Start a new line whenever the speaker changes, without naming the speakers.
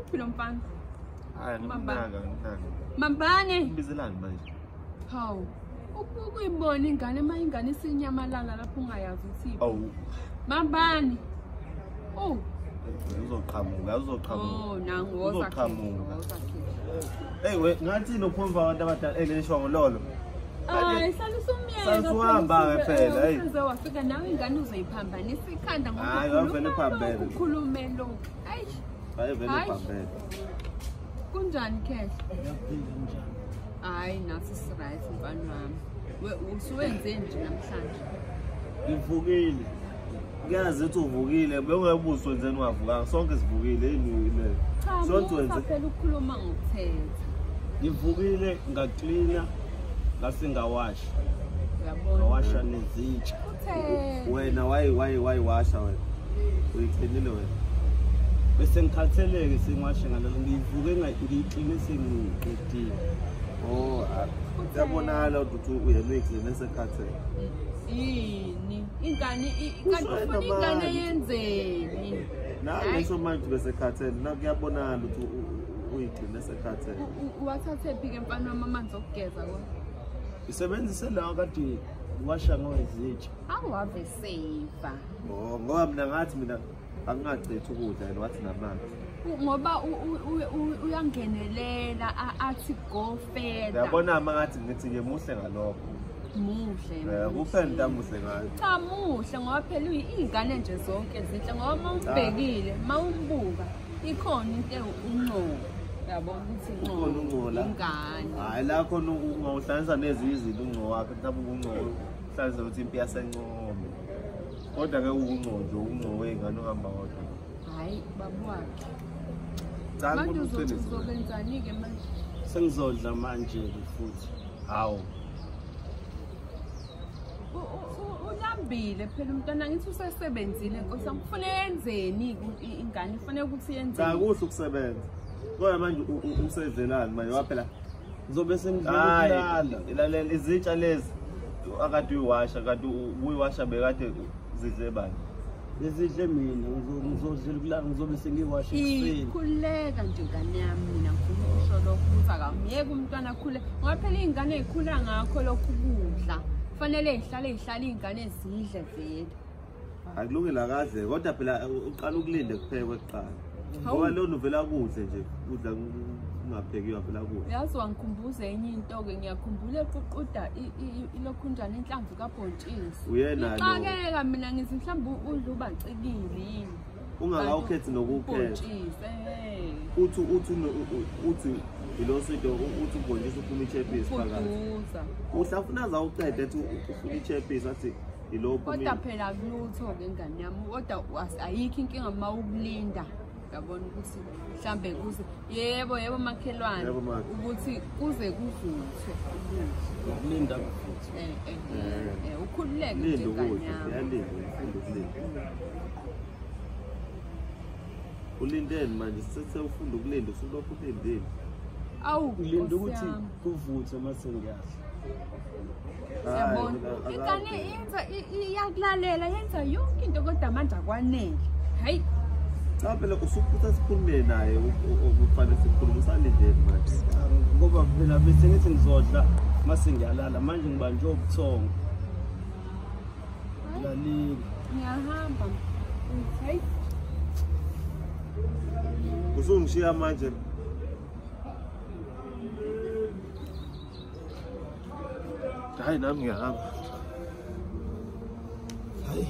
Uphi lo mfana?
Hayi ngimnaka.
Mambane.
Mbizelani manje?
Hawu. Ukuyibona ingane uma ingane isinyamalala lapho ungayazi ukuthi.
Awu.
Mambane. Oh.
Uzoqhamuka.
Oh, nangu woza.
Hey we ngathi nophumva abantu abadala elishwa ngololo.
Hayi salusumyeka.
Saluhamba ke phela hey.
Uze wafika nawe ingane uzoyiphambanisa ikhanda ngoba
hayi wavele phambene.
Ukhulume lo. Hayi.
Hayi vele phambene.
Kunjani Khehla?
Ngiyaphila njani?
Hayi nathi si-right mfana wami. Usuwenze nje namhlanje?
Ngivukile. Ngiyazi ukuthi uvukile, bewungabuzo wenzeni ungavukanga. Sonke sivukile yini le.
Sonke wenze phela ukukhuluma ngokuthetha.
Ngivukile ngaklina ngase ngawasha.
Uyabona?
Ngawasha nezitsha.
Wena wayi washa wena. Uyiklinile wena.
Bese ngikhatheleke sengiwashe ngalalo ngivuke ngiyikline sengiqedile.
Oh, uyabonakala ukuthi uyena uyikline sekhathele.
Yini? Ingane kanti ufuna ingane yenzeni?
Nawe ngisho manje bese khathele, nakuyabonakala ukuthi uyigcine sekhathele.
Uwathathe phi ke mfana wami amanzi okugeza kodwa?
Isebenzise lawa kade washa ngowezitsha.
Awave safe.
Oh, ngoba mina ngathi mina angingachithi ukudla yena wathi namanzi.
Ngoba uyangenelela athi go further.
Uyabona uma ngathi ngithi ke muhle ngalokho.
Muhle.
Kuphela into amuhle ngayo.
Cha muhle ngoba phela iy'ngane nje zonke zinhle ngoba uma umbhekile, uma umbuka ikhona into unco. Uyabona ukuthi
Ukhona unco la.
Ingane.
Hayi la khona ungawuhlanganisa nezinye izinto unco wakhe mhlawumbe unco uhlanganisa ukuthi impi yasencome. Kodwa ke unco nje unco wey'ngane uhamba kodwa.
Hayi babu wakhe.
Cha
Manje
uqiniso.
uzokwenzani-ke manje?
Sengizodla manje ke futhi.
Hawu.
Ulambile phela umntwana ngithi usesebenzile Nkosi yami. Kufanele yenzeni ingane? Kufanele ukuthi
Cha
yenzeni?
kuhle ukusebenza. Kodwa manje usedlelani manje waphela
Ngizobe sengidlela
Hayi,
ukulala.
lalela izitsha lezi akade uyiwasha kade uyiwasha bekade zidle bani?
Lezidle mina ngizodlela ukulala ngizobe sengiwasha ekuseni.
Ikhuleka nje ingane yami mina ngifuna ukusho lokho ukuthi akamyeke umntwana akhule ngoba phela iy'ngane ey'khula ngakho lokhu kudla kufanele y'hlale y'hlale iy'ngane zidle vele.
Akulungile akadle kodwa phela uqala ukulinde kuphekwe kuqala.
Hawu.
Ngoba lona uvela kudle nje kudla kungaphekiwe vela kudle.
Yazi wangikhumbuza enye into-ke ngiyakhumbula eququda ilokhunjana inhlamvu kabhontshisi.
Uyena lo.
Ngixakeka mina ngithi mhlawumbe udla ubacikile yini.
Ungakawukhethi nokuwukhetha.
Ubhontshisi, eh.
Uthi ilosinto uthi ubhontshisi uphuma ichepisi phakathi.
Ufuduza.
Uhlafuna aze awuqede ethi ufuna ichepisi athi ilo
Kodwa
uphuma.
phela kulutho-ke ingane yami kodwa ayikho inkinga uma ukulinda. Uyabona ukuthi mhlambe kuze yebo yebo makhelwane
Yebo, makhe.
ukuthi kuze kuvuthwe ukudla.
Ukulinda futhi.
Ukhululeke nje
Linda
ingane
ukudla,
yami.
uyalinda, ufunda ukulinda. Ulindeni manje sithe ufunda ukulinda usulokhu ulindile.
Awu
Ngilinda
Nkosi
ukuthi
yami.
kuvuthwe mase ngiyadla.
Siyabona.
Hayi,
Ingane yenza iyakulalela yenza yonke into kodwa manje akwanele. Hayi
Cha phela usuphutha sikhulume naye okufanele sikhulume usalindeni manje.
Ngoba phela bese ngithi ngizodla mase ngiyalala manje ngibanjwe ubuthongo.
Hayi.
Lalile.
Ngiyahamba. Hayi.
Usungishiya manje. Hayi nami ngiyahamba. Hayi.